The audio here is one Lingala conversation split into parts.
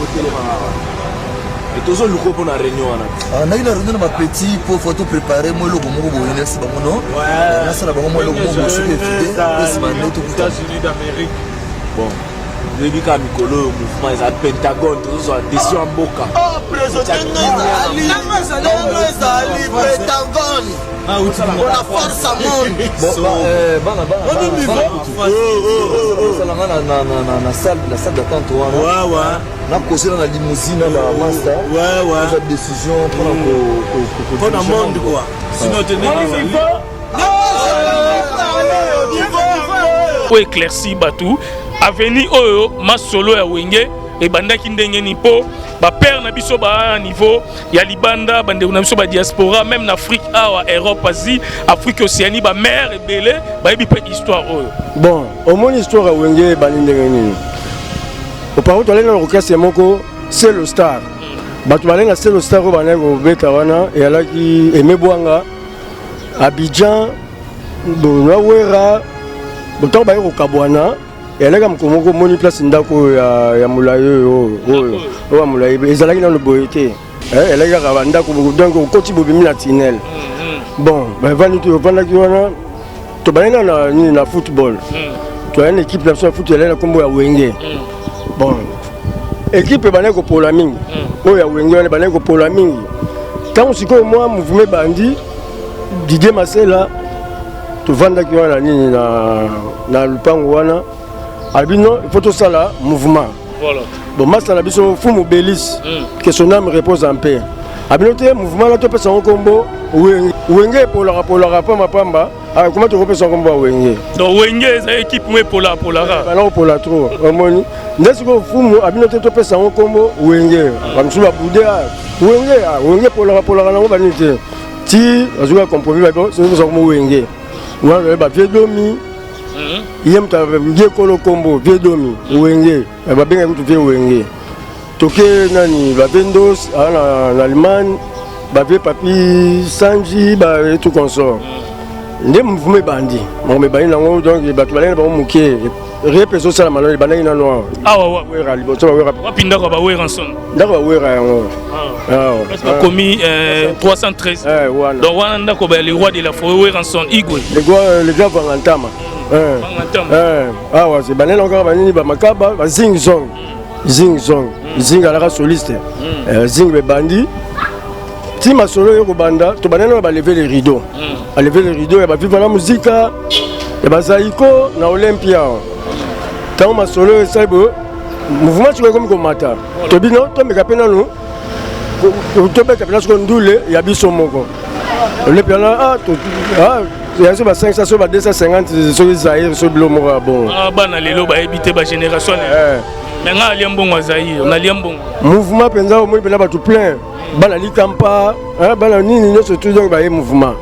Botelemaka tozoluka mpo na réunion wana. Ah, naki na réunion na bapetit mpo faut topréparer mwa eloko moko boye, nasi bango no nasala bango mwa eloko moko boye, soki efide esima nde tokuta. Bon, oyebi kaka mikolo oyo mouvement eza Pentagone, tozozwa décision ya mboka. Ezali Pentagone mpona force monde. Bana osalanga na salle d'attente wana, nakosela na limousine na bamaster, eza décision mpona mpona monde quoi, sinon te ndenge ezali. Po éclaircir bato, avenue oyo masolo ya Wenge ebandaki ndenge nini? Mpo bapère na biso baa na niveau ya libanda, bandeko na biso badiaspora, même na Afrique awa, Europe, Asie, Afrique, Océanie, bamare ebele bayebi mpe histoire oyo. Bon, omoni, histoire ya Wenge ebandi ndenge nini? Auparavant toalaki na orchestre moko, Selo Star. Bato balenga Selo Star oyo bandaki kobeta wana eyalaki Aime Bwanga, Abidjan na Wera. Ntango baye kokabwana, eyalaki mokolo moko, omoni place ndako oyo ya molai oyo, oyo oyo ya molai ezalaki nano boye te. Eyalaki kaka bandako, donc okoti, bobimi na tunnel. Bon, bavandi, ovandaki wana, tobandi na nini, na football. Toyai na équipe na biso ya foot, elai na nkombo ya Wenge. Bon, équipe ebandaki kopola mingi, oyo ya Wenge wana ebandaki kopola mingi. Ntango sikoyo mwa mouvement ebandi, Didier Masela, tovandaki wana nini na lupango wana, alobi: "Non, il faut tosala mouvement." Bon, masa na biso Fumu Belis, que son âme repose en paix, abino te mouvement na topesa yango nkombo Wenge. Wenge epolaka polaka pamba pamba, koma tokopesa nkombo ya Wenge. Donc Wenge eza équipe mo epolaka polaka. Bana kopola trop. Omoni nde sikoyo Fumu abino te topesa yango nkombo Wenge. Bamosusu babude Wenge, Wenge epolaka polaka nango banini te, ti bazwaka compromis, babi nkombo Wenge wana. Bavieux Domi, ye moto ye kolo nkombo vieux Domi Wenge, babengaki kutu vieux Wenge. Toke nani, bavieux Ndos aa na Allemagne, bavieux Papi Sanji, tout consort. Nde mouvement ebandi, makambo ebandi nango. Donc bato balengi na bango moke, rep ezosalama nano, ebandaki nano awa. Wera liboso, bawera. Wapi ndako ya baWeranson? Ndako bawera yango. Bakomi 313. Wana. Donc wana ndako ba le roi de la forêt Weranson Igwe. Le grand Vangantama awa, ebandaki nango kaka banini, bamakaba, bazing zong zing zong zing, alaka soliste zing. Bebandi ti masolo oyo kobanda, tobandaki nano balever le rideau, balever le rideau ya baviva na muzika ya bazaiko na Olympia. Ntango masolo oyo esali boye, mouvement sikoyo ekomi komata, tobino tomeka mpe nanu tobeta mpena sikoyo ndule ya biso moko Olympia na ya so ba 500, so ba 250, soki Zaire, so bilo moko ya bongo. Bana lelo bayebi te, bagénération. Me nga alia mbongo ya Zaire, nalia mbongo. Mouvement mpenza, omoni mpenza bato plein, bana likampa, bana nini nyonso tu. Donc baye mouvement,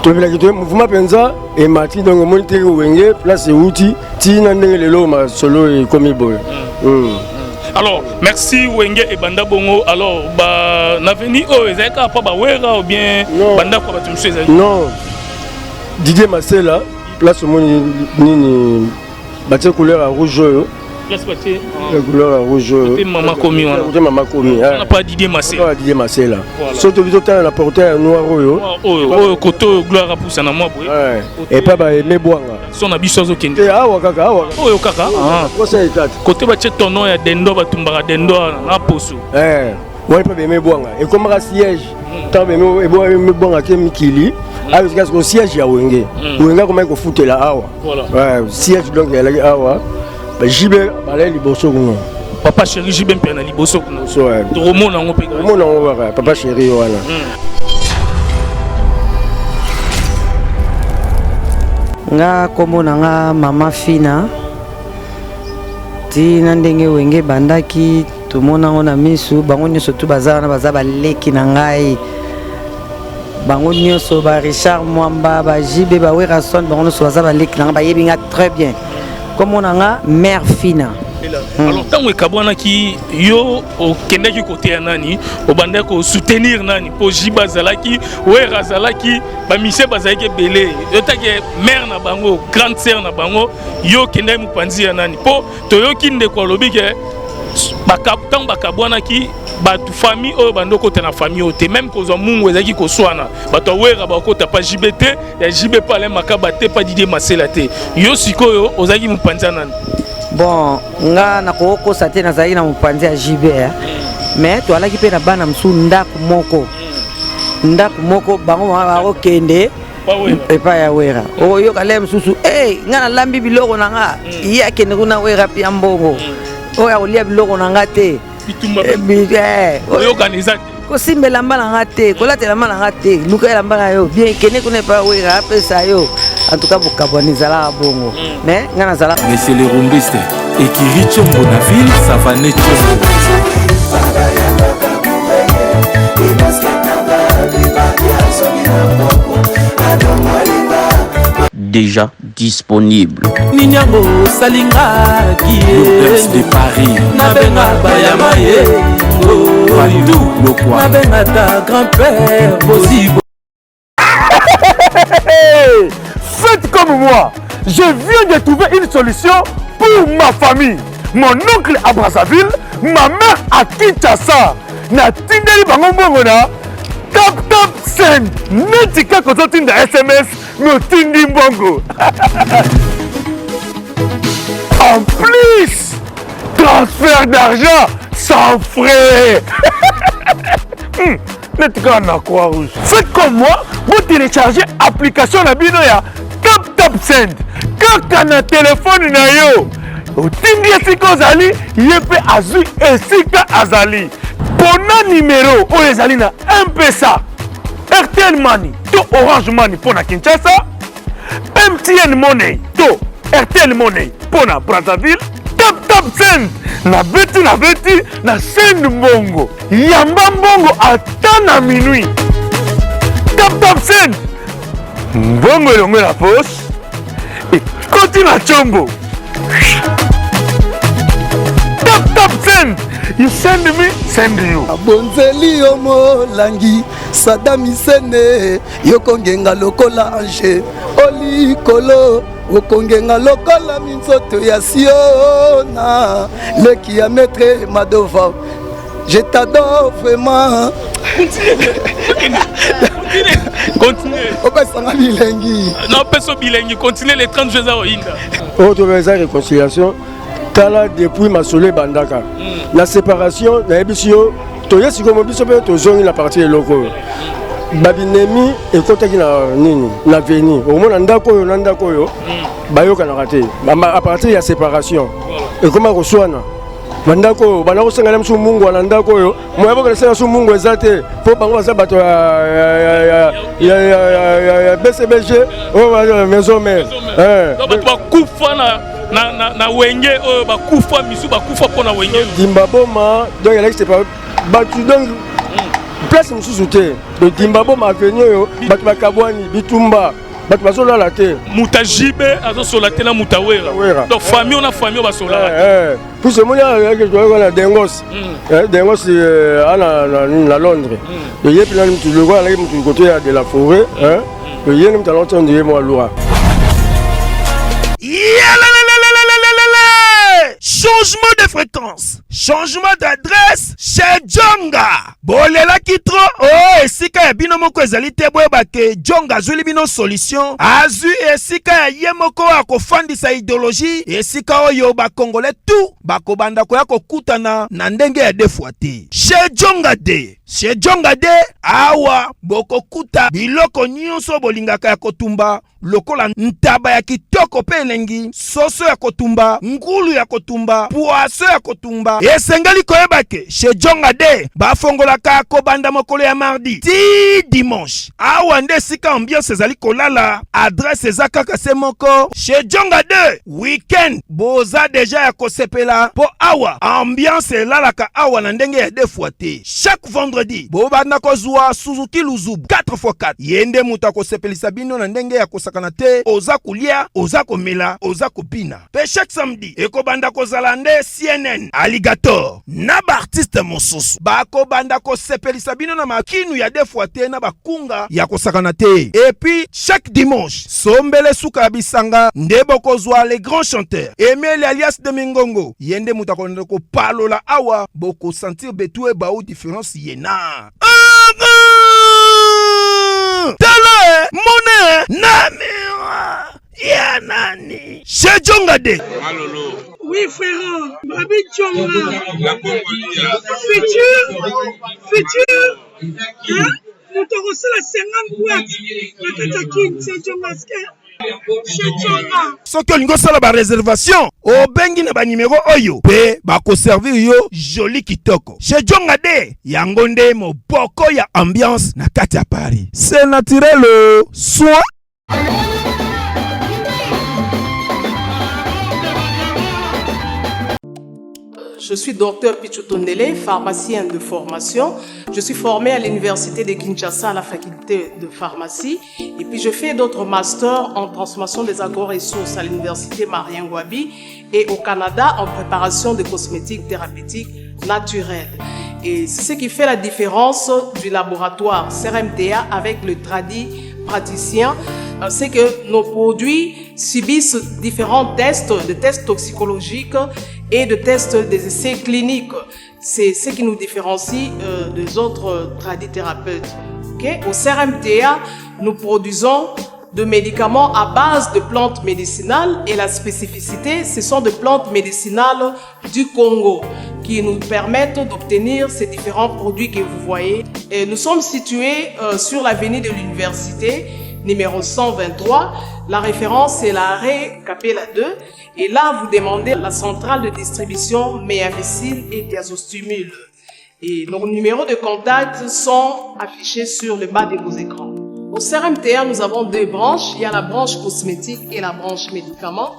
tobelaki to mouvement mpenza emati. Donc omoni te Wenge place euti ntina ndenge lelo masolo ekomi boye. Alors merci. Wenge ebanda bongo. Alors ba na avenue oyo ezali kaka mpo bawera ou bien bandako ya bato mosusu ezali? Non, Didier Masela, place omoni nini, batie couleur ya rouge oyo. Place batie couleur ya rouge oyo. Côté mama komi wana. Côté mama komi. Wana pa Didier Masela. Didier Masela. So tobi totala na portail ya noir oyo. Oyo oyo koto oyo Gloire apusa na mwa boye. Epa baeme Bwanga. So na biso azokende. Awa kaka, awa. Oyo kaka. 304. Kote batie tono ya dendo, batumbaka dendo wana na poso. Wana mpe beme Bwanga ekomaka siège. Ntango beme Bwanga ke mikili awa, esika siko siège ya Wenge. Wenge akomaki kofutela awa, siège donc ezalaki awa. Bajibe balai liboso kuna. Papa Chéri Jibe mpe na liboso kuna, tokomona yango mpe. Omona yango kaka Papa Chéri wana. Nga nkombo na nga Mama Fina. Ntina ndenge Wenge ebandaki, tomona yango na misu. Bango nyonso tu baza wana, baza baleki na ngai bango nyonso, ba Richard Mwamba, ba JB, ba Werason, bango nyonso baza baleki na ngai, bayebi nga très bien. Kombo na nga Mare Fina. Alors ntango ekabwanaki, yo okendaki kote ya nani? Obandaki kosoutenir nani? Mpo Jibe azalaki, Wera azalaki, bamisie bazalaki ebele. Yo take mare na bango, grande sœur na bango, yo okendaki mopanzi ya nani? Mpo toyoki ndeko alobi ke Ntango bakabwanaki, bato famille oyo bando okota na famille oyo te, même kozwa mungu ezalaki koswana. Bato ya Wera bakota pa JB te, ya JB pa Alain Makaba te, pa Didier Masela te. Yo sikoyo ozalaki mopanzi ya nani? Bon, nga nakokosa te, nazalaki na mopanzi ya JB, mais toalaki mpe na bana mosusu ndako moko, ndako moko. Bango bakokende epai ya Wera, okoyoka le mosusu: e nga nalambi biloko na nga, ye akende kuna, Wera pia mbongo oyo akolia biloko na nga te. Oyokana eza te. Kosimba elamba na nga te, kolata elamba na nga te, luka elamba na yo bien, kende kuna epai Wera apesa yo. En tout cas, bokabwana ezalaka bongo, mais nga nazala. Monsieur le rumbiste, ekiri Tshombo na ville Savane Tshombo. Déjà disponible. Ninyango osalingaki. Lourdes de Paris. Nabenga bayama ye. Patou Lokwa. Nabenga ta grand-père Bozibo. Faites comme moi. Je viens de trouver une solution pour ma famille. Mon oncle à Brazzaville, ma mère à Kinshasa. Natindeli bango mbongo na Tap Tap Send. Neti kaka ozotinda SMS, mais otindi mbongo. En plus, transfert d'argent sans frais. Neti kaka na Croix Rouge. Faites comme moi, vous téléchargez application na bino ya Tap Tap Send. Kaka na telefone na yo. Otindi esika ozali, ye mpe azwi esika azali. Pona numero oyo ezali na M-Pesa, Airtel Money to Orange Money mpo na Kinshasa, MTN Money to Airtel Money mpo na Brazzaville. Tap Tap Send, nabeti nabeti na send mbongo, yamba mbongo ata na minuit. Tap Tap Send, mbongo elongo na poche, ekoti na chombo. Tap Tap Send, you send me, send you. Abonzeli yo molangi Sadam Isene, yokongenga lokola ange olikolo, okongenga lokola minzoto ya Siona, leki ya maître Madova, je t'adore vraiment. Continue. Opesanga bilengi. Non, peso bilengi, continue. Les 30 jours eza oyinda. Oyo tobe eza réconciliation. Tala, depuis masolo ebandaka na séparation, nayebisi yo, toye sikoyo biso mpe tozongi na parti. Eloko oyo babinemi ekɔtaki na nini na veni, okomona ndako oyo na ndako oyo bayokanaka te. À partir ya séparation, ekoma koswana. Bandako oyo banda kosengana mosu mungu na ndako oyo, moya bokana senga su mungu eza te, mpo bango baza bato ya BCBG oyo, Maison Mère. Bato bakufa na Wenge oyo, bakufa misu, bakufa mpo na Wenge. Dimbaboma, donc elaki séparé bato, donc place mosusu te. Donc Dimbaboma, avenue oyo bato bakabwani, bitumba, bato bazolala te. Moto ajibe azosola te na moto awera, donc famille na famille oyo basolaka te. Puisque omoni na Dengos, Dengos ana na Londres, ye mpena mutu lokola alaki mutu côté ya de la forêt, ye nde mutu aloti ye mwa lura. Changement de fréquence, changement d'adresse chez Jonga. Bolelaki trop o oh, esika ya bino moko ezali te. Boyeba ke Jonga azwili bino solution, azwi esika ya ye moko akofandisa idéologie, esika oyo bakongolais tout bakobanda koya kokutana na ndenge ya deux fois te. Chez Jonga de, chez Jonga de, awa bokokuta biloko nyonso bolingaka ya kotumba, lokola ntaba ya kitoko mpe elengi, soso ya kotumba, ngulu ya kotumba, poisson ya kotumba. Esengeli koyeba ke chez Jonga de bafongolaka kobanda mokolo ya mardi ti dimanche. Awa nde esika ambiance ezali kolala. Adresse eza kaka se moko, chez Jonga de. Weekend boza deja ya kosepela, mpo awa ambiance elalaka awa na ndenge ya deux fois te. Chaque vendredi. vendredi bobanda kozwa Suzuki Luzubu 4x4. Ye nde moto akosepelisa bino na ndenge ya kosakana te, oza kolia, oza komela, oza kobina. Pe chaque samedi ekobanda kozala nde CNN, Alligator na ba artistes mosusu bakobanda kosepelisa bino na makinu ya deux fois te na bakunga ya kosakana te. Et puis chaque dimanche sombele suka ya bisanga nde bokozwa les grands chanteurs Emeli alias de Mingongo, ye nde moto akobanda kopalola awa, bokosentir betu ebau difference ye na tala eh, mona eh, na miroir ya nani chez Djonga de Malolo. Oui frère, Babi Djonga. Futur, futur, hein? Moto akosala 50 boîte na kati ya kin, c'est Djonga ske. Chez Djonga. Soki olingi osala ba reservation, obengi na ba numero oyo pe bakoservir yo joli kitoko. Chez Djonga de, yango nde moboko ya ambiance na kati ya Paris. C'est naturel, soin. Je suis docteur Pichou Tondele, pharmacien de formation. Je suis formé à l'université de Kinshasa à la faculté de pharmacie. Et puis je fais d'autres masters en transformation des agro-ressources à l'université Marien Ngouabi et au Canada en préparation de cosmétiques thérapeutiques naturels. Et c'est ce qui fait la différence du laboratoire CRMTA avec le tradi praticien, c'est que nos produits subissent différents tests, des tests toxicologiques et de tests des essais cliniques. C'est ce qui nous différencie des autres tradithérapeutes. Okay? Au CRMTA, nous produisons de médicaments à base de plantes médicinales et la spécificité, ce sont des plantes médicinales du Congo qui nous permettent d'obtenir ces différents produits que vous voyez. Et nous sommes situés sur l'avenue de l'université, numéro 123. La référence est l'arrêt Capella 2. Et là, vous demandez la centrale de distribution Méamicine et Diazostimule. Et nos numéros de contact sont affichés sur le bas de vos écrans. Au CRMTA, nous avons deux branches. Il y a la branche cosmétique et la branche médicaments.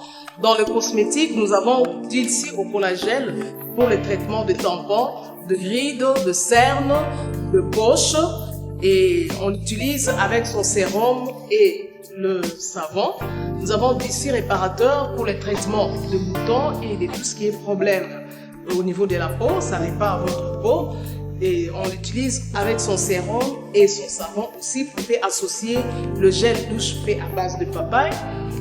Dans le cosmétique, nous avons Dulci au collagène pour le traitement de tampons, de rides, de cernes, de poches. Et on l'utilise avec son sérum et le savon. Nous avons Dulci réparateur pour le traitement de boutons et de tout ce qui est problème au niveau de la peau. Ça répare votre peau. Et on l'utilise avec son sérum et son savon aussi. Vous pouvez associer le gel douche fait à base de papaye.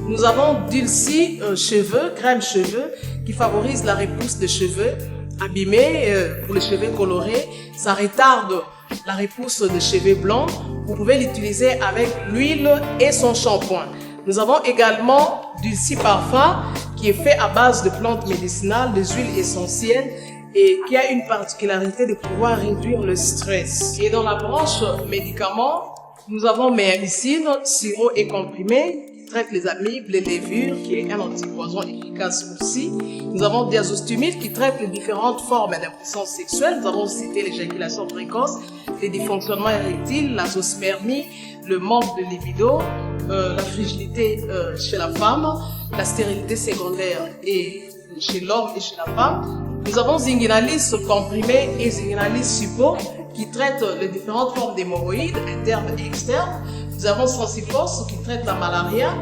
Nous avons Dulci cheveux, crème cheveux, qui favorise la repousse des cheveux abîmés pour les cheveux colorés. Ça retarde la repousse des cheveux blancs. Vous pouvez l'utiliser avec l'huile et son shampoing. Nous avons également Dulci Parfum qui est fait à base de plantes médicinales, des huiles essentielles et qui a une particularité de pouvoir réduire le stress. Et dans la branche médicaments, nous avons Méamicine, sirop et comprimé, qui traite les amibes, les levures, qui est un antipoison efficace aussi. Nous avons Diazostumide qui traite les différentes formes d'impuissance sexuelle. Nous avons cité l'éjaculation précoce, les dysfonctionnements érectiles, l'azoospermie, le manque de libido, la frigidité chez la femme, la stérilité secondaire et chez l'homme et chez la femme. Nous avons Zinginalis comprimé et Zinginalis suppo qui traite les différentes formes d'hémorroïdes internes et externes. Nous avons Sensiforce qui traite la malaria.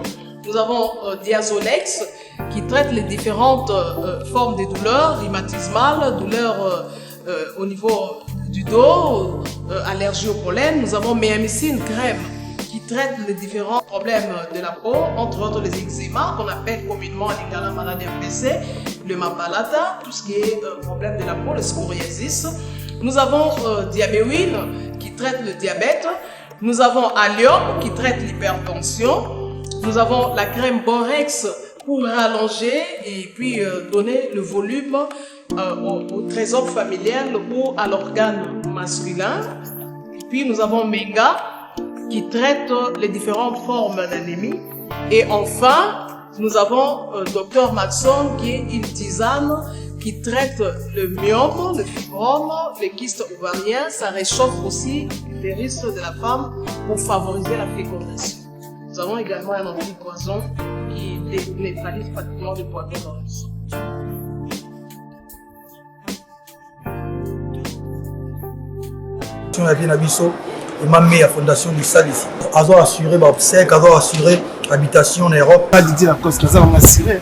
Nous avons Diazolex qui traite les différentes formes de douleurs rhumatismales, douleurs au niveau du dos, allergie au pollen. Nous avons Méamicine crème qui traite les différents problèmes de la peau, entre autres les eczémas qu'on appelle communément en lingala maladie MPC, le mapalata, tout ce qui est problème de la peau, le psoriasis. Nous avons Diabéwin qui traite le diabète. Nous avons Allium qui traite l'hypertension. Nous avons la crème Borex pour rallonger et puis donner le volume au trésor familial ou à l'organe masculin. Et puis nous avons Menga qui traite les différentes formes d'anémie. Et enfin, nous avons Docteur Maxon qui est une tisane qui traite le myome, le fibrome, les kystes ovariens. Ça réchauffe aussi les risques de la femme pour favoriser la fécondation. Nous avons également un antipoison qui neutralise pratiquement le poison dans le sang. Ya vie na biso emame ya fondation lisalisi azo assurer ba obsèques, azo assurer habitation na Europe. Didi Lacoste naza nanga assuré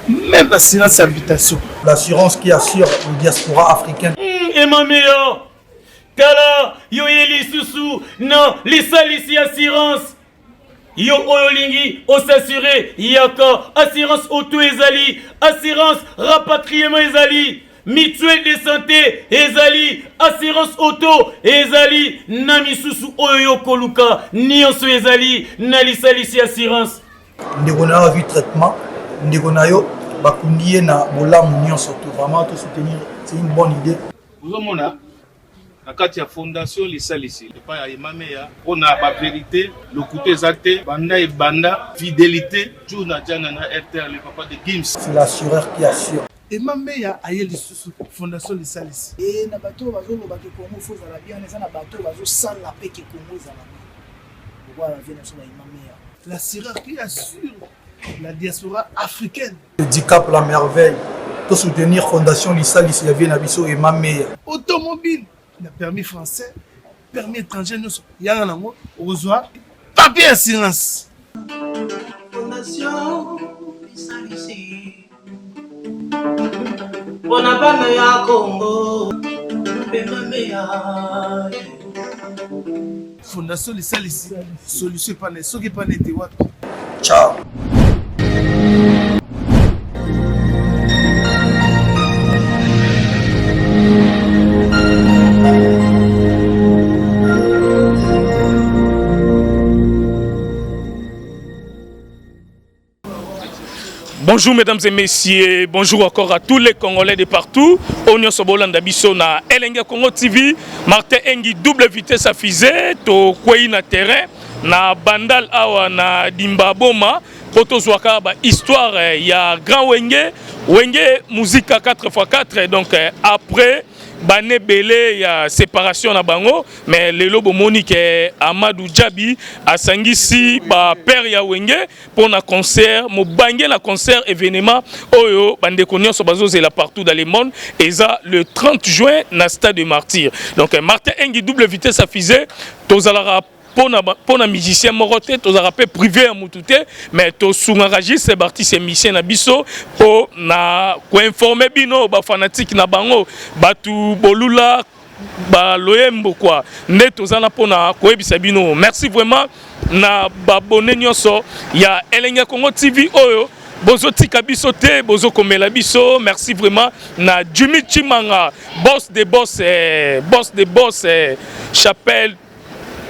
même assurance habitation. L'assurance qui assure le diaspora africaine. Emameya tala yo ye lisusu na lisalisi assurance yo oyo olingi osasure yaka assurance auto ezali assurance rapatriement ezali mutuelle de santé ezali assurance auto ezali na misusu oyo yo koluka nyonso ezali na lisalisi assurance. Ndeko na yo azwi traitement, ndeko na yo bakundi ye na bolamu nyonso to vraiment to soutenir, c'est une bonne idée. Ozomona na kati ya fondation lisalisi epai ya emameya mpo na baverité lokuta eza te banda ebanda fidelité juna jana na rtr le papa de gims. C'est l'assureur qui assure. Emma Meya aye lisusu fondation lisalisi. Et na bato oyo bazoloba ke Congo faut ezala bien, eza na bato oyo bazosala pe ke Congo ezala bien. Lokola ba vieux na biso ba Emma Meya. L'assureur qui assure la diaspora africaine. Dicap la merveille. To soutenir fondation lisalisi ya vie na biso Emma Meya. Automobile na permis français, permis étranger nyonso yanga nango okozwa papier assurance. Fondation lisalisi pona bana ya Congo mpe mameya. Fondation lisalisi solution epana soki epana ete wapi? Ciao. Bonjour mesdames et messieurs, bonjour encore à tous les Congolais de partout. Oyo nyonso bolanda biso na Elenge Congo TV, Martin Engi double vitesse à fusée, to kwei na terrain na Bandal awa na Dimba Boma po tozwaka ba histoire ya Grand Wenge, Wenge Musica 4x4 donc après bane ebele ya séparation na bango mais lelo bomoni ke Amadou Djabi asangisi ba père ya Wenge mpo na concert mobange na concert événement oyo bandeko nyonso bazozela partout dans le monde eza le 30 juin na stade de martyr. Donc Martin Engi double vitesse à fusée tozalaka pona musicien moko te, tozalaka mpe privé ya mutu te, mais tosungaka juste baartiste musicien na biso mpo na koinforme bino bafanatike na bango bato bolula baloyembo kwa nde toza na mpona koyebisa bino. Merci vraiment na babone nyonso ya Elenge ya Congo TV oyo bozotika biso te, bozokomela biso. Merci vraiment na Jimmy Chimanga, boss de boss, boss de boss, chapelle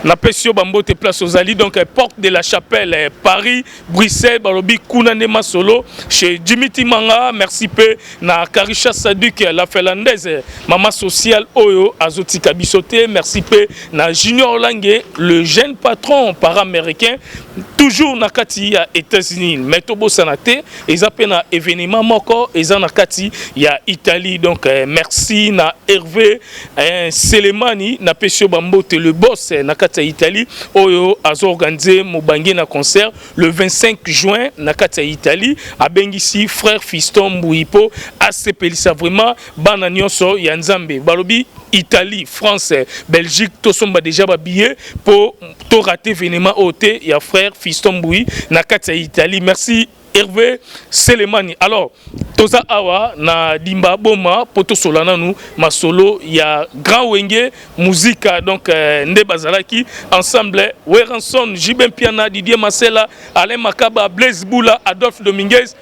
napesi yo bambote place ozali donc porte de la chapelle Paris Bruxelles balobi kuna nde masolo chez Jimmy Timanga. Merci pe na Karisha Saduk la finlandaise mama sociale oyo azotika biso te. Merci pe na Junior Lange le jeune patron para-américain toujours na kati ya États-Unis mais tobosana te eza pe na événement moko eza na kati ya Italie. Donc merci na Hervé Selemani napesi yo bambote le boss na kati ya Italie oyo azo organiser mobange na concert le 25 juin na kati ya Italie. Abengisi frère Fiston Mbuipo asepelisa vraiment bana nyonso ya Nzambe balobi Italie, France, Belgique tosomba déjà ba billets po to rater événement oyo te ya frère Fiston Mbui na kati ya Italie. Merci Hervé Selemani. Alors toza awa na Dimba Boma po tosola nanu masolo ya Grand Wenge Musica donc nde bazalaki ensemble Werrason, JB Mpiana, Didier Masela, Alain Makaba, Blaise Bula, Adolphe Dominguez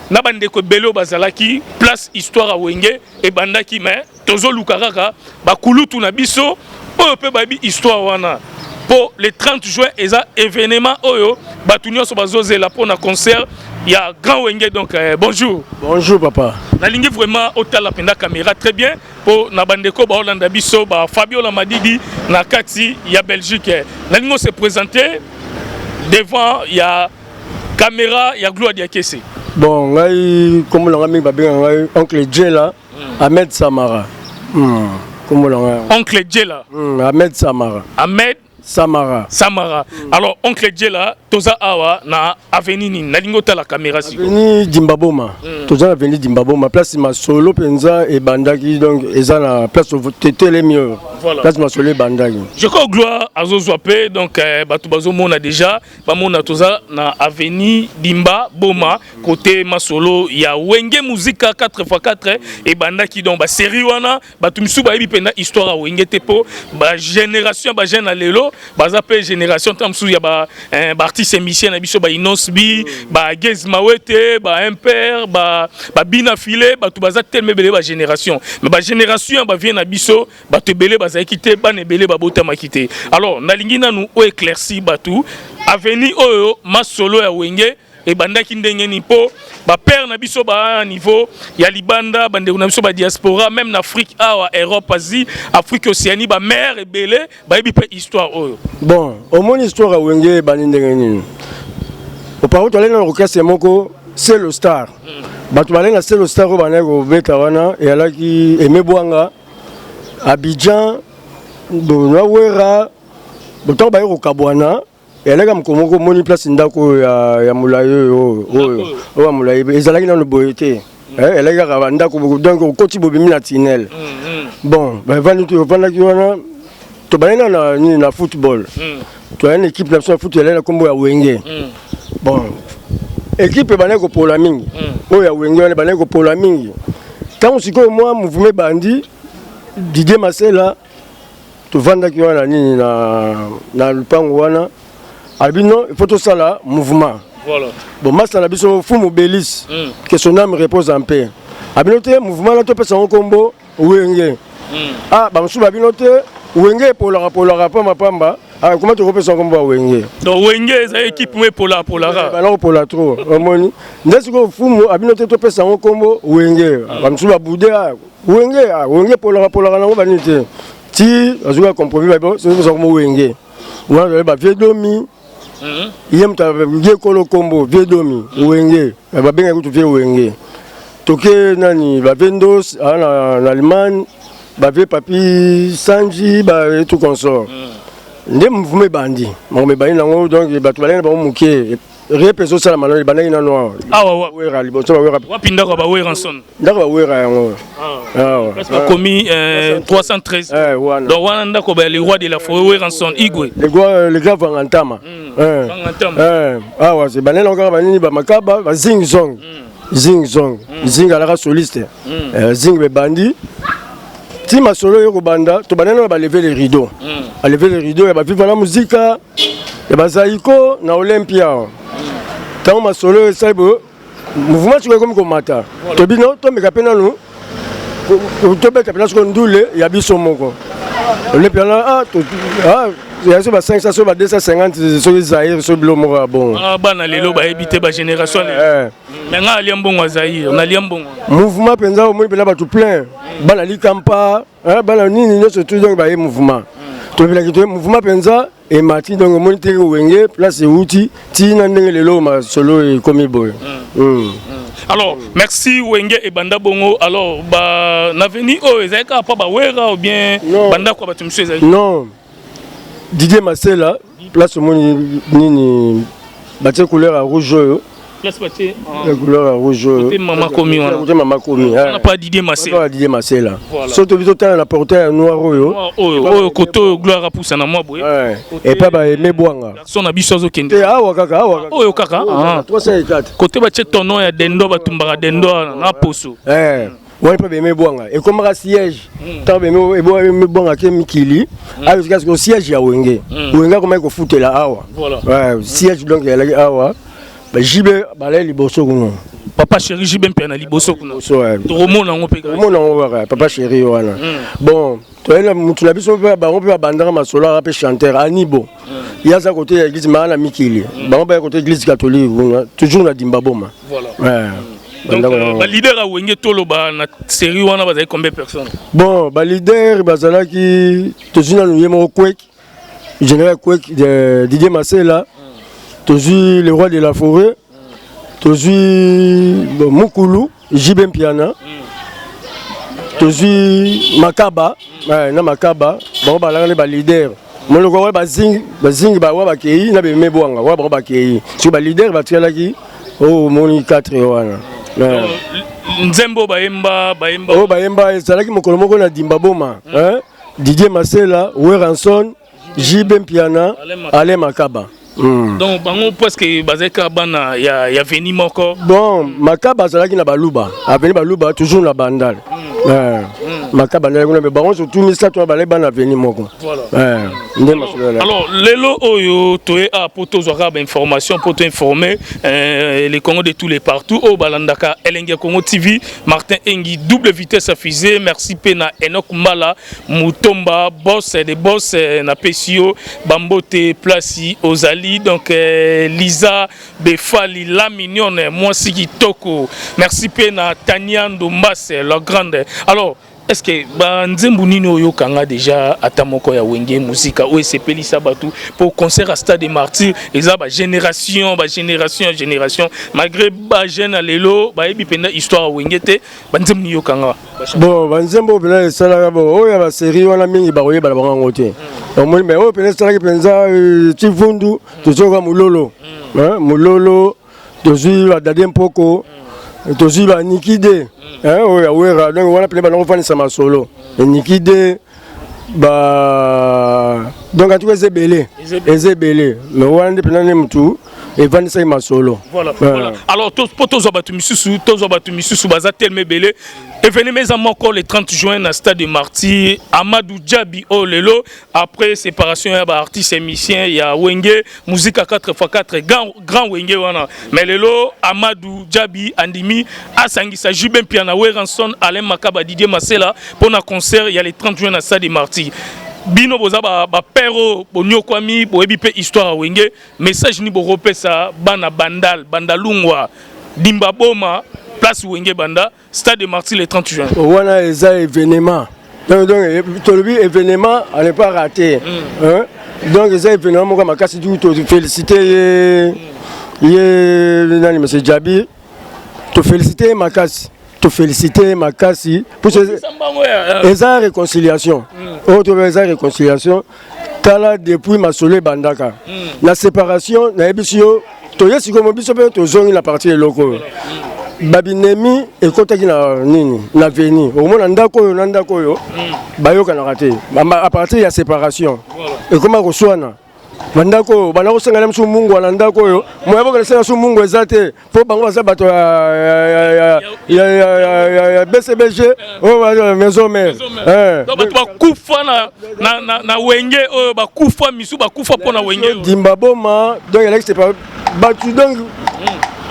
na bandeko ebele oyo bazalaki place histoire ya Wenge ebandaki, mais tozoluka kaka bakulutu na biso oyo mpe bayebi histoire wana po le 30 juin eza événement oyo bato nyonso bazozela mpo na concert ya Grand Wenge. Donc bonjour. Bonjour papa. Nalingi vraiment otala mpenza caméra très bien po na bandeko baolanda biso ba Fabiola Madidi na kati ya Belgique. Nalingi se présenter devant ya caméra ya Gloire Diakese. Bon, ngai kombo na ngai mingi babenga ngai Oncle Djela Ahmed Samara. Kombo na ngai. Oncle Djela. Ahmed Samara. Ahmed. Samara. Samara. Alors oncle Djela, toza awa na avenue nini? Nalingi otala caméra sikoyo. Avenue Dimbaboma. Toza na avenue Dimbaboma, place masolo mpenza ebandaki donc eza na place totelemi oyo. Voilà. Place masolo ebandaki. Je crois gloire azozwa mpe donc eh, bato bazomona déjà bamona toza na avenue Dimba Boma côté masolo ya Wenge Musica 4x4 ebandaki donc ba série wana bato misusu bayebi mpenza histoire ya Wenge te mpo ba génération ya ba jeune ya lelo baza mpe génération ntango mosusu ya ba eh, ba artiste musicien na biso ba Innoss'B ba Gaz Mawete ba Imper ba ba Bina Filé bato baza tellement ebele ba génération mais ba génération ya ba vieux na biso bato ebele bazalaki te bana ebele babotamaki te alors nalingi nanu o éclairci bato avenue oyo masolo ya Wenge ebandaki ndenge nini mpo bapère na biso ba niveau ya libanda bandeko na biso badiaspora même na Afrique awa Europe Asie Afrique Océanie bamare ebele bayebi mpe histoire oyo. Bon, omoni histoire ya Wenge ebandi ndenge nini? Auparavant toalaki na orchestre moko c'est le star. Bato balaki na c'est le star oyo bandaki kobeta wana eyalaki Aimé Bwanga, Abidjan, na Wera, botango baye kokabwana eyalaki mokolo moko omoni place ndako oyo ya, ya molai oyo oyo oyo ya molai ezalaki nano boye te. Eh, eyalaki kaka bandako donc okoti bobimi na tunnel. Bon, bavandi tovandaki wana tobandi na na nini na football. Toyai na équipe na biso ya foot eyalaki na nkombo ya Wenge. Bon, équipe ebandaki kopola mingi oyo ya Wenge wana ebandaki kopola mingi. Ntango sikoyo mwa mouvement ebandi, Didier Masela tovandaki wana nini na, na lupango wana alobi non, il faut tosala mouvement. Voilà. Bon, masa na biso Fumu Belis, que son âme repose en paix, abino te mouvement na topesa yango nkombo Wenge. Ah, bamosusu babino te Wenge epolaka polaka pamba pamba. Ah, comment tokopesa nkombo ya Wenge? Donc Wenge eza équipe mo epolaka polaka. Bana kopola trop omoni nde sikoyo Fumu abino te topesa yango nkombo Wenge. Bamosusu babude ah, Wenge ah, Wenge epolaka polaka nango banini te ti azwaka compromis babi topesa nkombo Wenge wana tozali ba vieux Domi. Ye moto ye kolo kombo vieux Domi Wenge babengaki kutu vieux Wenge toke nani ba vieux Ndos aa na, na Allemagne ba vieux Papi Sanji ba tout consort nde mouvement ebandi makambo ebandi nango donc bato balaki na bango moke rep ezosalama nano ebandaki nano awa awa Wera liboso bawera wapi ndako ya baWerrason? Ndako bawera yango awa. Place bakomi 313. Eh, wana donc wana ndako ba le roi de la forêt Werrason Igwe. Le grand Vangantama. Eh. Vangantama. Eh, awa se banene kaka banini bamakaba ba zing zong zing zong zing alaka soliste. Eh, zing bebandi ti masolo oyo kobanda tobandani na balever le rideau balever le rideau ya baviva na muzika ya bazaiko na Olympia. Ntango masolo oyo esali boye mouvement sikoyo ekomi komata tobino tomeka mpe nanu tobeta mpena sikoyo ndule ya biso moko Olympia na ah, ah, ya so ba 500 so ba 250 soki Zaire so bilo moko ya bongo. Ah, bana lelo bayebi te bagénération lelo. Mais nga alia mbongo ya Zaire nalia mbongo. Mouvement mpenza omoni mpenza bato plein bana likampa eh, bana nini nyonso tu donc baye mouvement tobelaki toye mouvement mpenza emati donc omoni te Wenge place euti ntina ndenge lelo masolo ekomi boye. Alors merci. Wenge ebanda bongo alors ba na avenue oyo ezalaki kaka mpa bawera ou bien bandako ya bato mosusu ezalaki? Non, Didier Masela place omoni nini batie couleur ya rouge oyo. Place batie Ya couleur ya rouge oyo. Côté mama komi wana. Côté mama komi. Wana pa Didier Masela. Wana Didier Masela. Voilà. So tobi totala na portail ya noir oyo. Oyo oyo kote oyo gloire apusa na mwa boye. Epa baeme bwanga. Garçon na biso azokende. Te awa kaka awa kaka. Oyo kaka ah. 304. Kote batie tono ya dendo batumbaka dendo wana na poso. Eh, wana mpe beme bwanga ekomaka siège ntango beme bwanga ke mikili awa esika sikoyo siège ya Wenge. Wenge akomaki kofutela awa. Voilà. Ouais, siège donc ezalaki awa baJB balai liboso kuna. Papa chéri JB mpe na liboso kuna. Tokomona yango mpe. Omona yango kaka papa chéri wana. Bon, toyena mutu na biso mpe bango mpe babandaka masolo aka mpe chanteur Anibo ye aza kote ya église maa na mikili bango baya kote église catholique kuna toujours na Dimba Boma. Voilà. Ouais. Donc Bandako yango. Baleader ya Wenge toloba na série wana bazali combien de personnes? Bon, baleader bazalaki tozwi nanu ye moko Kwek général Kwek Didier Masela tozwi le roi de la forêt tozwi bon, Mukulu JB Mpiana tozwi Makaba eh, na Makaba bango balaka nde baleader. Moloko wana bazingi bazingi bawa bakei na beme bwanga wana bango bakei soki baleader batikalaki oyo omoni 4 wana. Nzembo bayemba bayemba oyo bayemba ezalaki mokolo moko na Dimba Boma, hein? Didier Masela, Werrason, JB Mpiana, Alain Makaba. Donc bango presque bazalaki kaka bana ya veni moko. Bon, Makaba azalaki na Baluba, aveni Baluba toujours na Bandal. Makaba azalaki kuna, mais bango surtout misato wana bazalaki bana aveni moko. Nde masolo ya Alors lelo oyo toye a po tozwaka bainformation po toinforme les Congo de tous les partout oyo balandaka Elengi ya Congo TV, Martin Engi, double vitesse à fusée. Merci mpe na Enoch Mbala Mutomba, boss de boss, napesi yo bambote place ozali. Donc Lisa Befali la mignonne, mwasi kitoko. Merci mpe na Tania Ndombase la grande. Alors est-ce que banzembo nini oyokanga déjà ata moko ya Wenge Musika oyo esepelisa bato po concert à Stade des Martyrs eza bagénération bagénération ya génération, malgré bajeune ya lelo bayebi mpenza histoire ya Wenge te? Banzembo nini yokanga? Bon, banzembo oyo mpenza esalaka, bon, oyo ya basérie wana mingi bakoyebana bango yango te, omoni. Mais oyo mpenza esalaki mpenza tivundu, tozoyoka mololo, hein, mololo, tozwi badade mpoko, tozwi banikide oyo ya Wera. Donc wana pene bango kofandisa masolo enikide ba, donc en tout cas eza ebele, eza ebele, mais wana nde mpena nde mutu evandisaki masolo. Voilà. Alors mpo tozwa bato misusu, tozwa bato misusu baza telema ebele. Événement eza moko le 30 juin na Stade de Martyr. Amadou Djabi oyo lelo après séparation ya baartiste musicien ya Wenge Musica 4x4, grand, grand Wenge wana, mais lelo Amadou Djabi andimi asangisa JB Mpiana, Werrason, Alain Makaba, Didier Masela mpona concert ya le 30 juin na Stade de Martyr. Bino boza bapère oyo boniokwami, boyebi mpe histoire ya Wenge. Message nini bokopesa bana Bandal, Bandalungwa, Dimba Boma, place Wenge banda, Stade de Martyr le 30 juin? Wana eza événement, donc tolobi événement à ne pas rater, hein? Donc eza événement moko makasi. Du tofélicité ye, ye nani, monsieur Djabi, tofélicité ye makasi, tofélicité ye makasi. Eza réconciliation oyo tobe, eza réconciliation. Tala, depuis masolo ebandaka na séparation, nayebisi yo, toye sikoyo biso mpe tozongi na parti. Eloko oyo babinemi ekɔtaki na nini, na veni, okomona ndako oyo na ndako oyo bayokanaka te. À partir ya séparation ekoma koswana bandako oyo, banda kosengana mosu mungwa na ndako oyo, moya bokende senga su mungu eza te, mpo bango baza bato ya BCBG oyo, Maison Mère. Bato bakufa na Wenge oyo, bakufa misu, bakufa mpo na Wenge. Dimba Boma, donc elaki bato, donc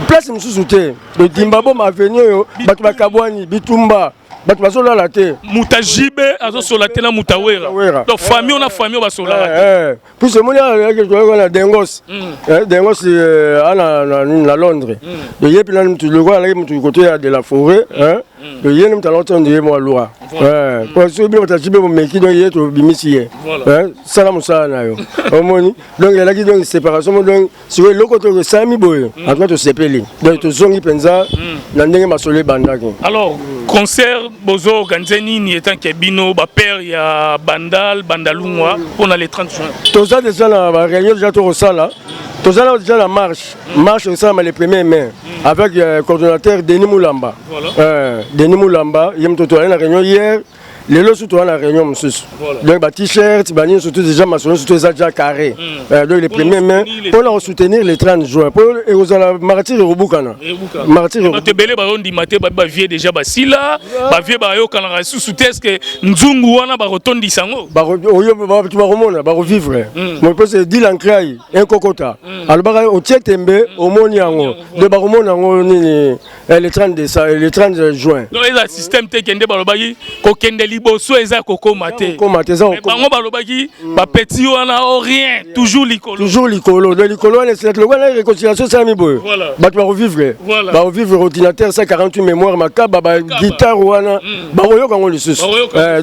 place mosusu te, Dimba Boma, avenue oyo bato bakabwani, bitumba, bato bazolala te. Muta jibe azosola te na muta Wera, donc famille na famille oyo basolaka te. Puisque omoni na Dengos, Dengos ana na Londres, ye mpena mutu lokola alaki mutu kote ya de la forêt, ye nde mutu alaki ye mwa loi, po soki bino bato ajibe bomeki, donc ye tobimisi ye, sala mosala na yo, omoni. Donc elaki, donc séparation mo, donc sikoyo eloko to esalami boye, en tout cas tosepeli, donc tozongi mpenza na ndenge masolo ebandaki. Alors concert bozo organise nini etant que bino bapère ya Bandal, Bandalungwa, mpona le 30 juin? Toza déjà na baréunion déjà tokosala, toza na déjà na marche, marche esalama le 1er mai avec coordonnateur Denis Moulamba. Denis Moulamba, ye moto toyali na réunion hier, lelo su toza na réunion mosusu. Donc ba t-shirt banini, surtout déjà masolo surtout eza déjà carré. Donc le 1er mai mpona kosoutenir le 30 juin, mpo ekozala Martyr ekobukana, Martyr. Bato ebele bazondima te, babi bavie déjà basila, bavie bayokanaka lisusu te. Est-ce nzungu wana bakotondisa yango? Oyo bato bakomona, bakovivre mopese dilancrai ekokota, alobaka otie tembe, omoni yango, donc bakomona yango nini le 30 décembre, le 30 juin. Donc eza système te kende, balobaki kokende liboso eza kokóma te. Kokóma te, eza. Bango balobaki bapeti wana o rien, toujours likolo. Toujours likolo, donc likolo wana esilaki lokola na réconciliation esalami boye, bato bakovivre, bakovivre. Ordinateur 148 mémoire, Makaba, baguitare wana bakoyoka yango lisusu.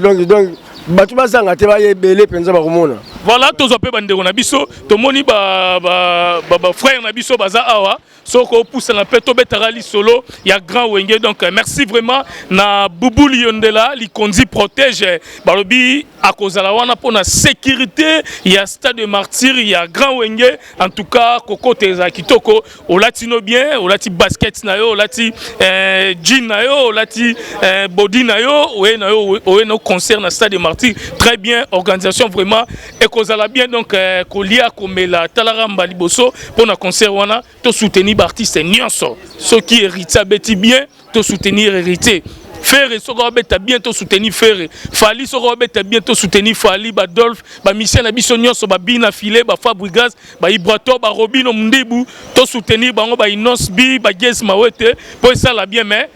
Donc bato bazanga te, baya ebele mpenza, bakomona. Voilà, tozwa mpe bandeko na biso, tomoni ba ba ba, ba frère na biso baza awa. Soko opusana mpe tobetaka lisolo ya Grand Wenge. Donc merci vraiment na Bubu Liondela Likonzi protège balobi akozala wana mpo na sécurité ya stade de martyr ya Grand Wenge. En tout cas kokota ezala kitoko, olati no bien, olati basket na yo, olati eh, jean na yo, olati eh, body na yo, oye na yo, oye na concert na stade de martyr. Très bien, organisation vraiment ekozala bien. Donc eh, kolia komela talaka mba liboso mpo na concert wana to soutenir ba artiste nyonso. Soki Héritier abeti bien, to soutenir Héritier. Ferre soki abeta bien, to soutenir Ferre. Fally soki abeta bien, to soutenir Fally. Ba Dolph, ba Michel na biso nyonso, ba Bina Filet, ba Fabregas, ba Ibrato, ba Robino Mundibu, to soutenir bango, ba Innos B, ba Gez Mawete po esala bien. Mais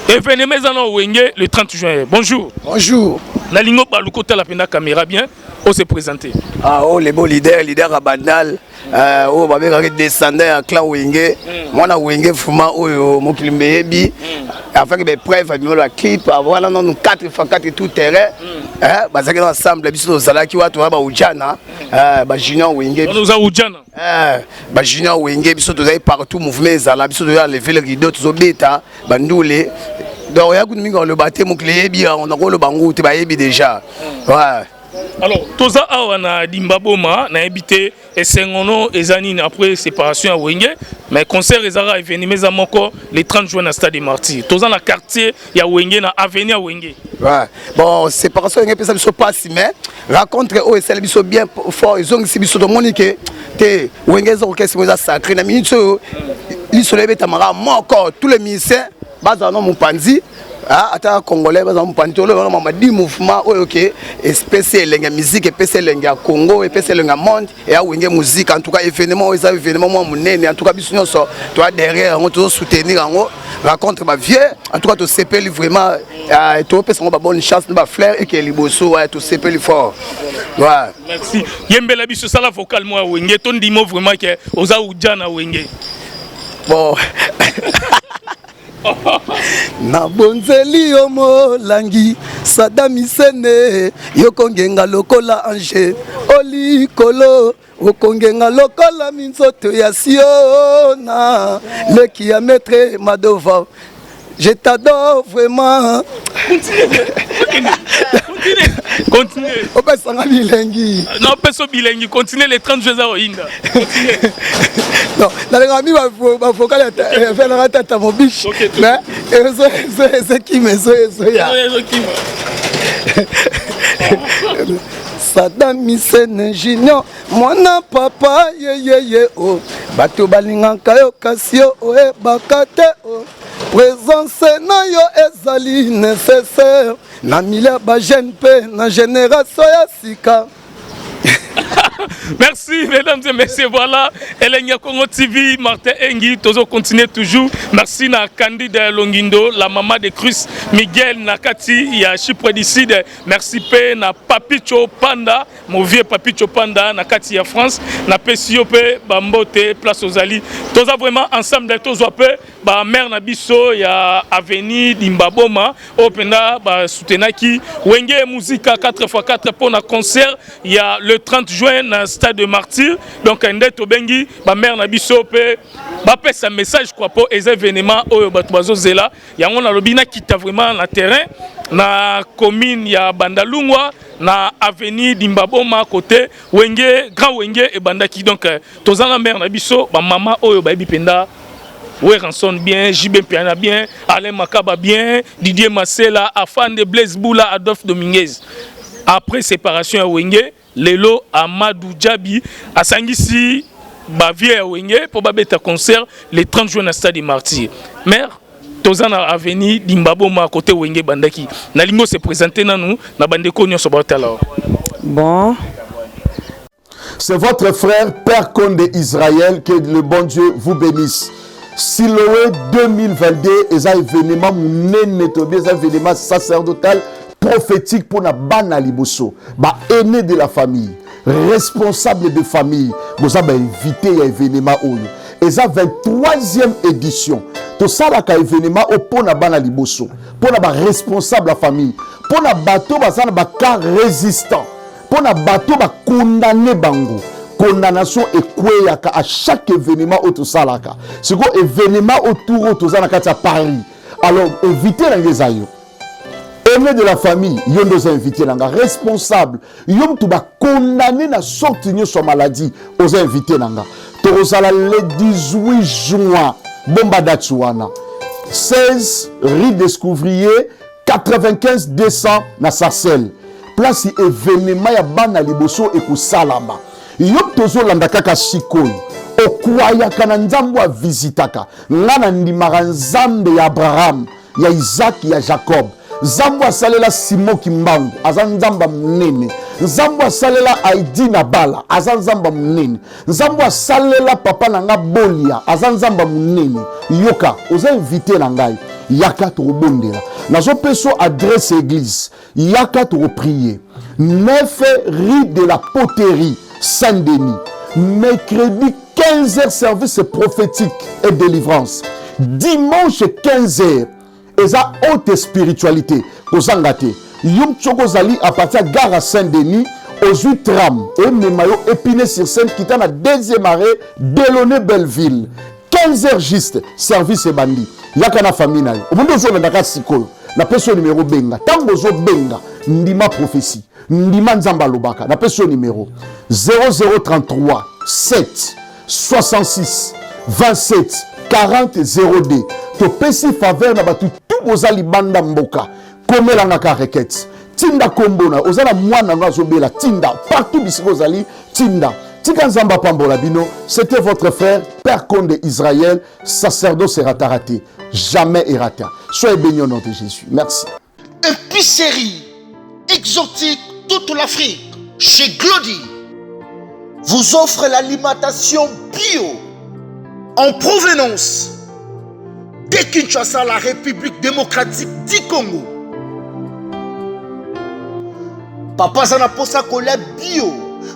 événement eza na Wenge le 30 juin. Bonjour. Bonjour. Nalingo baluko tala penda caméra bien, on se présenter. Ah oh les beaux leaders, leader à Bandal. Euh, oyo babengaki descendant ya clan Wenge, mwana Wenge fuma oyo mokili mbeyebi, afin que preuve abima ba clip wana nanu 4 x 4 tout terrain, eh bazalaki na ensemble, biso tozalaki watu wana ba ujana, eh, ba junior Wenge. Oza ujana. Eh, ba junior Wenge, biso tozali partout, mouvement ezala, biso tozali lever le rideau, tozobeta bandule. Donc ya kutu mingi oloba te, mokili eyebi yango, nakoloba ngu te, bayebi déjà. Ouais. Alors toza awa na Dimbaboma, nayebi te esengono eza nini après séparation ya Wenge, mais concert ezaka événement eza moko le 30 juin na stade des Martyrs. Toza na quartier ya Wenge, na avenue ya Wenge. Ouais. Bon, séparation Wenge pesa biso passe, mais rencontre oyo esali biso bien fort, ezongisi biso, tomoni ke te Wenge eza orchestre eza sacré na minute oyo lisolo ebetamaka moko, tous les musiciens bazala na mopanzi, ah, ata congolais bazala mopanzi, toloba na mama di mouvement oyo ke espèce elenge ya musique, epesi elenge ya Congo, epesi elenge ya monde eya Wenge musique. En tout cas événement oyo eza événement mwa monene. En tout cas biso nyonso toya derrière yango, tozosoutenir yango, rencontre bavieux. En tout cas tosepeli vraiment, euh, topesa yango babonne chance na bafleur eke liboso. Ouais, tosepeli fort, ouais. Merci. Yembela biso, sala vocal mwa Wenge, tondimo vraiment ke oza uja na Wenge. Bon, nabonzeli yo molangi sadamisene, yokongenga lokola ange olikolo, okongenga lokola minzoto ya Siona, leki ya maître Madova, je t'adore vraiment. Continue. Opesanga bilengi. Non, peso bilengi, continue. Les 30 jours eza oyinda. Non, nalingaka mi bavocal efenaka tata mobiche, mais ezokima, ezoya. Sadam Misene Junior, mwana papa yeyeye o, bato balingaka yo kasi yo oyebaka te o, présence na yo ezali nécessaire na milia bajeune mpe na génération ya sika. Merci mesdames et messieurs, voilà Elengi Congo TV, Martin Engi, toujours continuer toujours. Merci na Candide Longindo, la maman de Cruz Miguel Nakati, ya Chypre du Sud. Merci pe na Papicho Panda, mon vieux Papicho Panda Nakati ya France, na pesio pe bambote place aux ali. Toza vraiment ensemble tozo pe ba mère na biso ya avenue Dimbaboma oyo mpenza basoutenaki Wenge Musica 4x4 mpo na concert ya le 30 juin na stade de Martyr. Donc nde tobengi bamare na biso mpe bapesa message quoi, mpo eza événement oyo bato bazozela yango. Nalobi nakita vraiment na terrain na commune ya Bandalungwa, na avenue Dimbaboma, côté Wenge, Grand Wenge ebandaki. Donc toza na mare na biso, bamama oyo bayebi mpenza Werrason bien, JB Mpiana bien, Alain Makaba bien, Didier Masela, Afande Blaise Boula, Adolphe Dominguez. Après séparation ya Wenge, lelo Amadou Djabi asangisi bavieux ya Wenge mpo babeta concert le 30 juin na stade des Martyrs. Mère, toza na avenue Dimbaboma, côté Wenge bandaki. Nalingo se présenter nanu na bandeko nyonso baotala. Bon. C'est votre frère Père Konde Israël, que le bon Dieu vous bénisse. Siloé 2022 eza événement monene, tobi eza événement sacerdotal prophétique pour na bana liboso, ba aîné de la famille, responsable de famille, boza ba invité ya événement oyo. Eza 23e édition. Tosalaka événement oyo mpo na bana liboso, mpo na ba responsable ya famille, mpo na bato baza na ba cas résistant. Mpo na bato bakondane bango, condamnation ekweyaka à chaque événement oyo tosalaka. Sikoyo événement autour oyo toza na kati ya Paris, alors invité na ngai eza yo, aîné de la famille, yo nde oza invité na nga, responsable, yo mutu bakondane na sorte nyonso ya maladie, oza invité na nga. Tokozala le 18 juin, bomba date wana, 16 rue Descouvrier 95 200 na Sarcelles, place événement ya bana liboso ekosalama. Yo tozolanda kaka sikoyo, okwayaka na Nzambe avisitaka nga, na ndimaka Nzambe ya Abraham, ya Isaac, ya Jacob. Nzambe asalela Simon Kimbangu, aza Nzambe monene. Nzambe asalela Aidi na Bala, aza Nzambe monene. Nzambe asalela papa na nga Bolia, aza Nzambe monene. Yoka, oza invité na ngai, yaka tokobondela. Nazopesa adresse église, yaka tokoprier. 9 rue de la Poterie, Saint-Denis. Mercredi 15h, service prophétique et délivrance. Dimanche 15h, eza haute spiritualité. Kozanga te. Yo soki ozali à partir ya gare à Saint-Denis, ozwi tram emema yo Épinay-sur-Seine, kita na deuxième arrêt Delaunay Belleville. 15h juste, service ebandi. Yaka na famille na yo. Omondi ozolandaka sikoyo. Napesi yo numéro, benga. Ntango ozobenga, ndima prophétie, ndima Nzambe alobaka. Napesi yo numéro 0033 7 66 27 40 02. Topesi faveur na bato tu boza libanda mboka, komelanga ka requête, tinda kombo na oza na mwana no azobela, tinda partout bisika ozali, tinda. Tika Nzambe apambola bino. C'était votre frère Père Konde Israël, sacerdoce erata raté, jamais erata. Soyez bénis au nom de Jésus. Merci. Épicerie exotique toute l'Afrique chez Glody vous offre l'alimentation bio en provenance de Kinshasa, la République démocratique du Congo. Papa aza na posa kolia bio,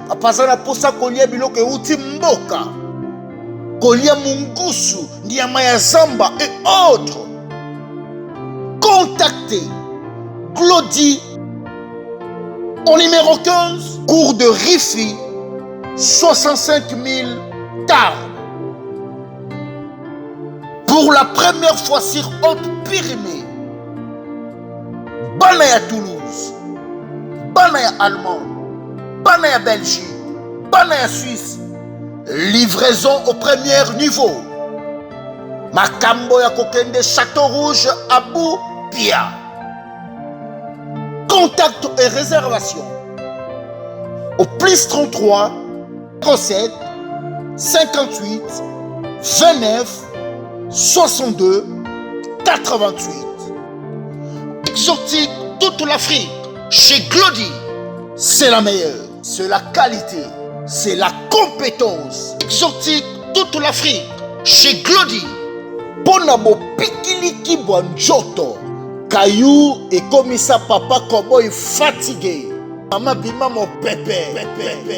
papa aza na posa kolia biloko euti mboka, kolia mungusu, nyama ya zamba et autres. Contactez Claudie au numéro 15, cours de Rifi, 65 000 Tarbes. Pour la première fois sur Haute-Pyrénées, bana ya Toulouse, bana ya Allemagne, bana ya Belgique, bana ya Suisse, livraison au premier niveau. Makambo ya kokende Château Rouge Abu Pia. Contact et réservation au plus 33 37 58 29 62 88. Exotique toute l'Afrique chez Glody. C'est la meilleure, c'est la qualité, c'est la compétence. Exotique toute l'Afrique chez Glody. Pona bopikiliki bwa nzoto, kayu ekomisa papa cowboy fatigué. Mama bima mopepe.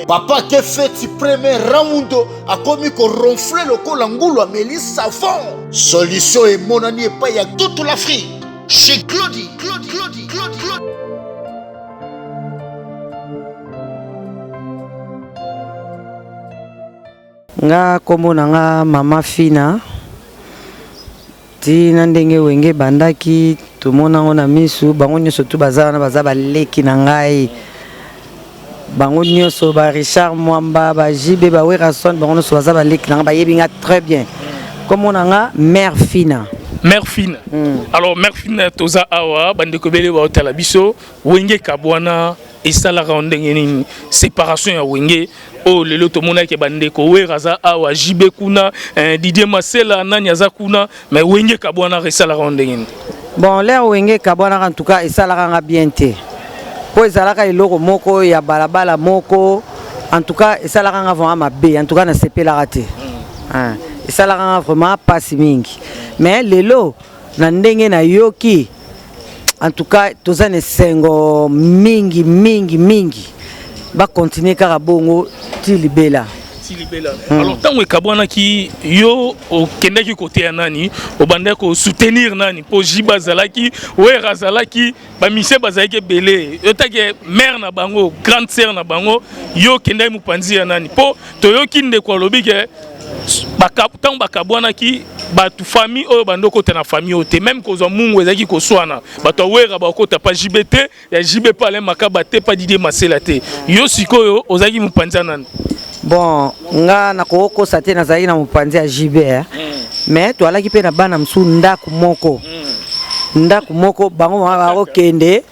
Papa ke feti premier round akomi ko ronfler lokola ngulu ameli savon. Solution emonani epai ya toute l'Afrique chez Glody. Glody, Glody, Glody, Glody. Nga kombo na nga mama Fina, ti na ndenge wenge ebandaki tomona yango na misu, bango nyonso tu baza wana baza baleki na ngai, bango nyonso ba Richard Mwamba, ba JB, ba Werrason, bango nyonso baza baleki na ngai, bayebi nga très bien. Kombo na nga mère Fina. Mère Fina. Alors mère Fina, toza awa bandeko ebele baotala biso, wenge kabwana esalaka ndenge nini séparation ya wenge oyo lelo tomonaki bandeko Wera aza awa, JB kuna, Didier Masela nani aza kuna, mais wenge kabwana esalaka ndenge nini? Bon, l'heure wenge kabwanaka, en tout cas esalaka nga bien te, mpo ezalaka eloko moko ya balabala moko. En tout cas esalaka nga vraiment mabe, en tout cas nasepelaka te. Esalaka nga vraiment mpasi mingi. Mais lelo na ndenge nayoki, en tout cas toza na esengo mingi mingi mingi. Bakontinue kaka bongo ti libela. Ti libela. Alors ntango ekabwanaki yo okendaki koteya nani obandaki kosoutenir nani mpo jiba azalaki wera azalaki bamisie bazalaki ebele otaki mare na bango grande sœur na bango yo okendaki mopanzi ya nani mpo toyoki ndeko alobi ke ntango bakabwanaki bato famille oyo bando okota na famille oyo te meme kozwa mungu ezalaki koswana bato ya wera bakota pa jb te ya jb pa alain makaba te pa didier masela te yo sikoyo ozalaki mopanzi ya nani bon nga nakokosa te nazalaki na mopanzi ya jb eh. mm. mais toalaki mpe na bana mosusu ndako moko mm. ndako moko bango bakokende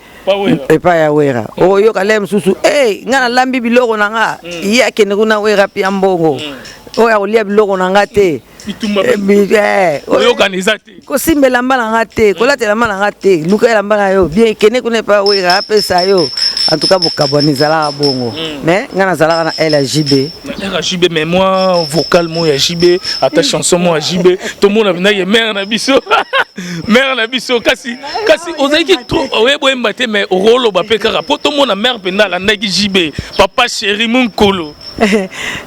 epai ya wera okoyoka le mosusu hey, nga nalambi biloko na nga mm. ye akende kuna wera pia mbongo oyo akolia biloko na nga te eh, oyokana eza te kosimba elamba na nga te kolata elamba na nga te luka elamba na yo bien kende kuna epai wera apesa yo en tout cas bokabwana ezalaka bongo hmm. mais nga nazalaka na l ya jb na jb mais moi vocal mo ya jb ata chanson mo ya jb tomona mpenza ye mare na biso mare na biso kasi kasi ozalaki trop oyebi oyemba te mais okoloba mpe kaka mpo tomona mare mpenza alandaki jb papa chéri munkolo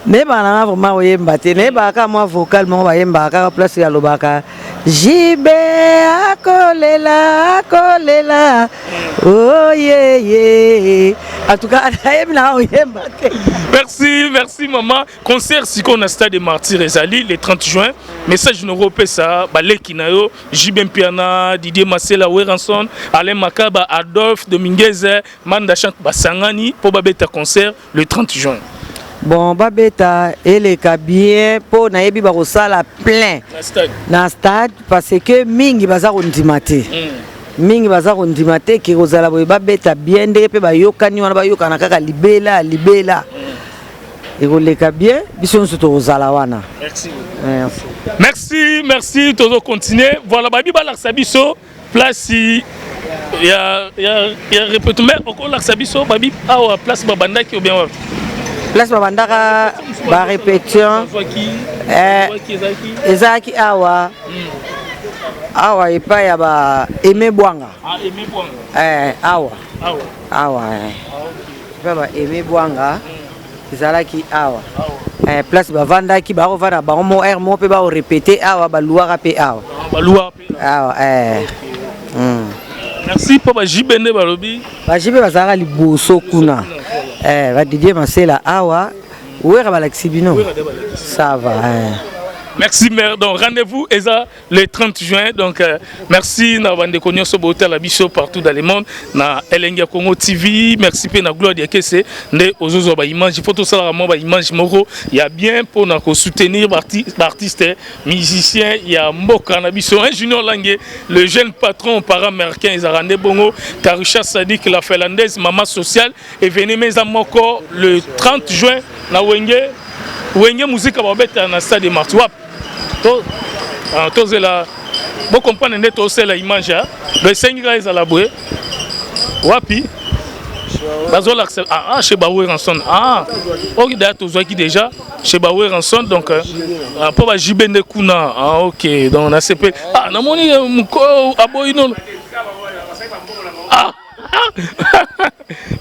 nayebaka nanga vraiment koyemba te nayebaka kaka mwa vocal moko bayembaka kaka place alobaka jibe akolela akolela oyeye oh, en tout cas nayebi nanga koyemba te merci merci mama concert sikoyo na stade de martyr ezali le 30 juin message noko opesa baleki na yo jb mpiana didier masela weranson alain makaba adolphe dominguez manda chante basangani mpo babeta concert le 30 juin bon babeta eleka bien mpo nayebi bakosala plein na stade parce que mingi baza kondima te mm. mingi baza kondima te ke kozala boye babeta bien ndenge mpe bayokani wana bayokana kaka libela libela mm. ekoleka bien biso nyonso tokozala wana merci merci merci, merci tozo continuer voilà babi balakisa biso place ya ya ya répétition mais okolakisa biso babi awa place babandaki ou bien wapi place babandaka ba répétition eh, ezalaki awa hmm. awa epai ya ba aime bwanga ah, eh, awa awa eh. epai ya ba aime bwanga hmm. Ezalaki awa eh, place bavandaki bakovanda bango mo aire moko mpe bakorepete awa baluwaka mpe awa baluwaka mpe awa eh. mm. merci mpo bajibe nde balobi bajibe bazalaka liboso kuna eh, badidie masela awa wera balakisi bino ça va eh. Merci mère. Donc rendez-vous eza le 30 juin. Donc euh, merci na bandeko nyonso botala biso partout dans le monde na Elengi ya Congo TV. Merci pe na Gloire Diakese nde ozozwa ba image. Il faut tosala mwa ba image moko ya bien pour na ko soutenir ba artiste musicien ya mboka na biso. Un Junior Lange, le jeune patron para-américain ezalaka nde bongo Karisha Sadik la finlandaise maman sociale événement eza moko le 30 juin na Wenge Wenge muzika babeta na stade de Martyrs. Wapi? To ah, tozela bo comprendre nde tosela image ya donc esengi kaka ezala boye wapi bazolakisa ah, ah, chez ba Werrason ah ok d'ailleurs tozwaki déjà chez ba Werrason donc euh, ah, mpo ba JB nde kuna ah, ok donc nasepeli ah namoni euh, moko aboyi nono ah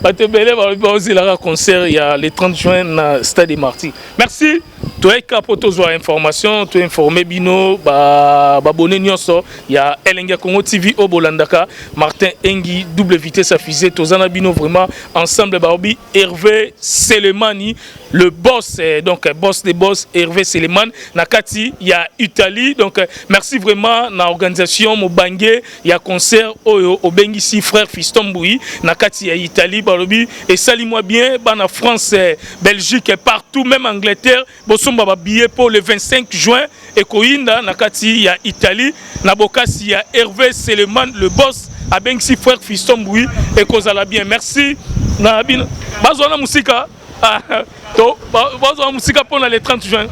bato ebele balobi baozelaka concert ya le 30 juin na stade des martyrs merci toyaka mpo tozwa information toinforme bino babone nyonso ya elengi ya congo tv oyo bolandaka martin engi double vitesse ya fusée toza na bino vraiment ensemble baobi hervé selemani le boss eh, donc eh, boss des boss Hervé Seleman na kati ya Italie donc eh, merci vraiment na organisation mobange ya concert oyo obengisi frère Fiston Mbouyi na kati ya Italie balobi esali moi bien bana France eh, Belgique eh, partout même Angleterre bosomba ba billets pour le 25 juin ekoyinda na kati ya Italie na bokasi ya Hervé Seleman le boss abengisi frère Fiston Mbouyi ekozala bien merci na bino bazwa na musika Ah, to bazwa mosika mpo na le 30 juin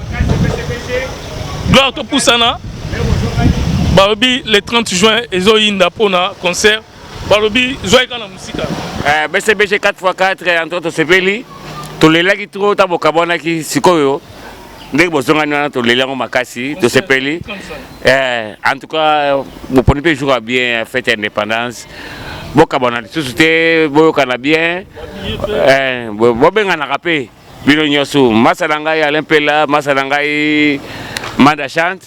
gloire topusana balobi le 30 juin ezoyinda mpo na concert balobi zwai kaka na mosika eh, bcbg 4x4 entre tosepeli tolelaki trop ntango bokabwanaki sikoyo ndenge bozongani wana toleli yango makasi tosepeli eh, en tout cas boponi mpe jour ya bien fête ya indépendance bokabwana lisusu te boyokana bien eh, bobenganaka mpe. Bino nyonso masa na ngai Alain Pela, masa na ngai Manda Chante,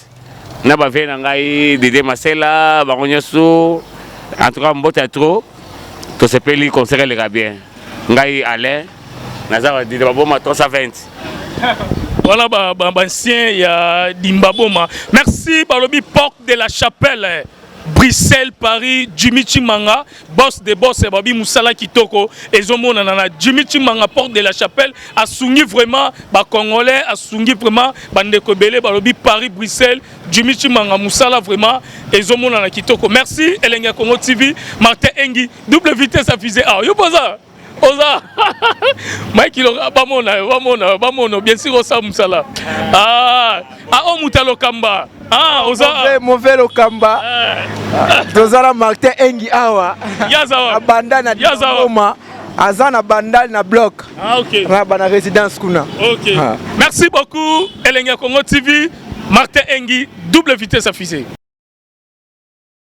na ba vieux na ngai Didier Masela, bango nyonso en tout cas mbote ya trop. Tosepeli concert eleka bien. Ngai Alain naza wa Didier Baboma 320. Voilà ba ba ancien ya Dimbaboma. Merci balobi porte de la chapelle. Bruxelles, Paris, Jimmy Chimanga, boss de boss, babi musala kitoko, ezomonana na Jimmy Chimanga, porte de la chapelle, asungi vraiment ba Congolais, asungi vraiment ba ndeko ebele, balobi Paris, Bruxelles, Jimmy Chimanga musala vraiment ezomonana kitoko. Merci Elengi ya Congo TV, Martin Engi, double vitesse à fusée. Ah, yo poza oza Mike Ilonga bamona yo bamona yo bamona bien sûr osala mosala ah ah o moto ya lokamba ah oza mauvais, mauvais lokamba ah. toza na Martin Engi awa abanda na Goma aza na bandal na bloc ah, okay. na bana résidence kuna okay. ah. Merci beaucoup Elengi ya Congo TV Martin Engi double vitesse à fusée.